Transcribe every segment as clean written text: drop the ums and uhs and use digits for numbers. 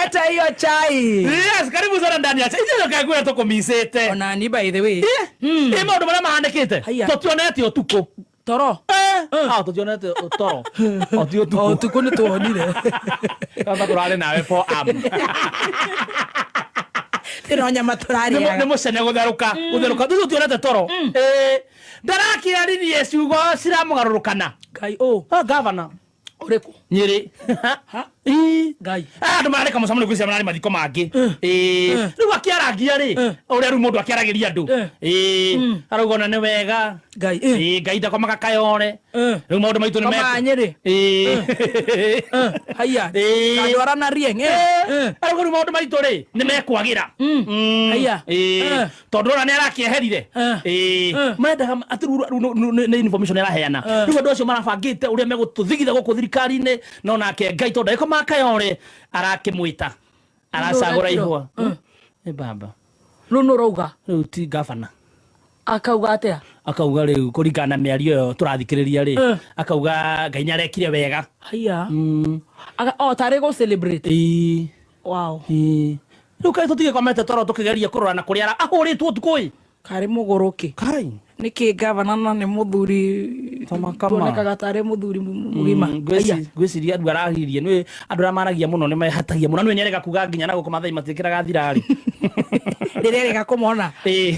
Leta hiyo chai. Yes, karibu sana ndani ya chai. Icio kaguira tukumicite. Ona ni by the way. Ĩ maũndũ marĩa mahanĩkĩte. Haiya. Tũtionete ũtukũ. Toro. Ah, tũtionete toro. O ti O ũtukũ. ũtukũ nĩ tuonire. Kwanza tũrarĩ nawe for am. Ĩno nyama Nĩ tũrarĩaga. mũcene gũtherũka. Gũtherũka. Tũcio tũtionete toro. Ĩ ndarakĩaririe ciugo ciramũgarũrũkana. Ngai ũ. Ah, gavana. Ũrĩkũ? Nyĩrĩ. Ha? Ĩ. Ngai. Ah, andå mararä kamå gwä mararä mathiko mangä rä u akä arangia rä å rä a rä u må ndå akä aragä andå arauga ona nä wega. Ngai. Ĩ, Ngai ndakomaga kayore. Rä u maå ndå maitå nä Komaga Nyĩrĩ. Haiya. Kandwara na rieng. Arauga rä u maå ndå maitå rä nä mekwagä ra. Haiya. Tondå ona nä arakĩeherire. Mendaga atĩ rĩu nĩ information ĩraheana. Rĩu andũ acio marabangĩte ũrĩa megũtũthigitha gũkũ thirikari-inĩ, no nake Ngai tondũ ndagĩkomaga kayore arakĩmwĩta aracagũra Nũ ihũa. Ĩ baba. Rĩu nũ ũrauga? Rĩu ti gavana. Akauga atĩa? Akauga rĩu kũringana na mĩario ĩyo tũrathikĩrĩria rĩ, akauga Ngai nĩ arekire wega. Haiya. O tarĩ gũ celebrate. Ĩĩ. Wow. Ĩĩ. Rĩu kaĩ tũtigĩkomete toro tũkĩgeria kũrora na kũrĩa ahũrĩtwo ũtukũ ĩ. Karĩ mũgũrũki. Kai. Nĩkĩ gavana na nĩ mũthuri Tama kama. tuonekaga tarĩ mũthuri mũgima. Haiya. Ngwĩciria andũ araririe nĩ andũ arĩa maragia mũno nĩ mehatagia mũno, nĩ nĩarega kuga nginya na gũkũ Mathai matiĩkĩraga thirarĩ. Rĩrĩa rĩga kũmona. Ĩĩ.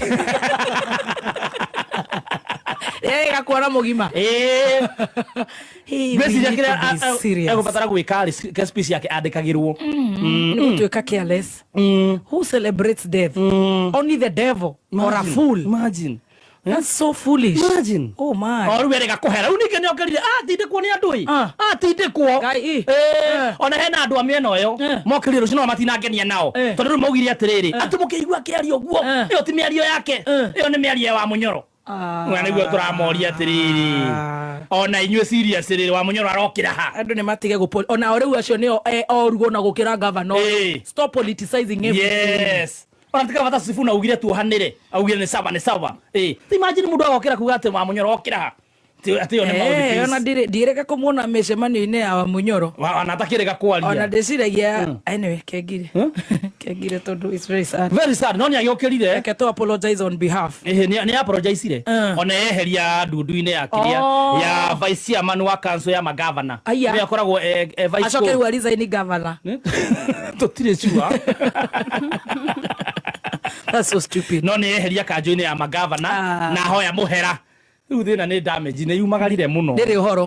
Rĩrĩa rĩga kuona mũgima. Ĩĩ. Hey, we Ngwĩciria need to kĩrĩa be serious. egũbatara gwĩka rĩ, ke speech yake andĩkagĩrwo. Nĩ gũtuĩka careless. Who celebrates death? Only the devil or a fool. Imagine. That's so foolish. Imagine. Oh my. O rĩu erĩga kũhera, rĩu ningĩ nĩokĩrire atindĩkwo nĩ andũ ĩ. Ah. Atindĩkwo. Ngai, ĩ. Ĩ, ona hena andũ a mĩena ĩyo mokĩrire rũciũ no matinangenia nao, tondũ rĩu maugire atĩrĩrĩ, atĩ mũkĩigua akĩaria ũguo, ĩyo ti mĩario yake, ĩyo nĩ mĩario ya Wamunyoro. Ah. Na nĩguo tũramoria atĩrĩrĩ, ona inyuĩ serious rĩrĩ, Wamunyoro arokĩra ha? Andũ nĩ matige gũ ona o rĩu acio nĩo oru ona gũkĩra gavana ũyũ. Stop politicizing everything. Yes, ona tika bata Sifuna augire tuohanĩre, augire nĩ sawa, nĩ sawa. Ĩ, imagine mũndũ agokĩra kuga atĩ Wamunyoro okĩra ha? Atĩ ĩyo nĩ Eh, ona mouthpiece. Ndirĩga kũmuona mĩcemanio-inĩ ya Wamunyoro. Ona atakĩrĩga kwaria. Ona ndĩciragia, anyway, kengire kengire tondũ it's very sad. Very sad, no nĩ agĩũkĩrire. Reke tu apologize on behalf. Ĩhĩ, nĩ apologizire. Ona eheria ndundu-inĩ ya kĩrĩa ya vice chairman wa council ya magavana. Aya. Nĩwe akoragwo e vice Acoke rĩu aresign governor. Tũtirĩ sure. That's so stupid. No nĩ eheria kanjũ-inĩ ya magavana Ah. na ahoya mũhera. Rĩu thĩna nĩ damage nĩ yumagarire mũno. Ndĩrĩ ũhoro.